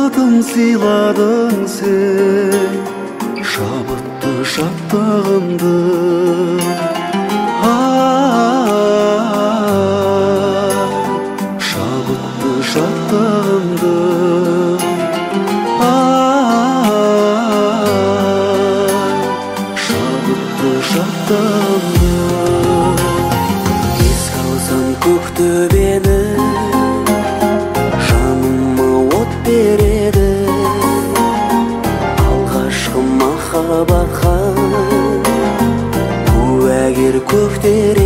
Бақытым сыйладың сен, шабытты шаттығымды. Шабытты шаттығымды. Шабытты шаттығымды. Еске алсам көк төбені, жаныма от береді. Алғашқы махаббатқа куәгер көк терек.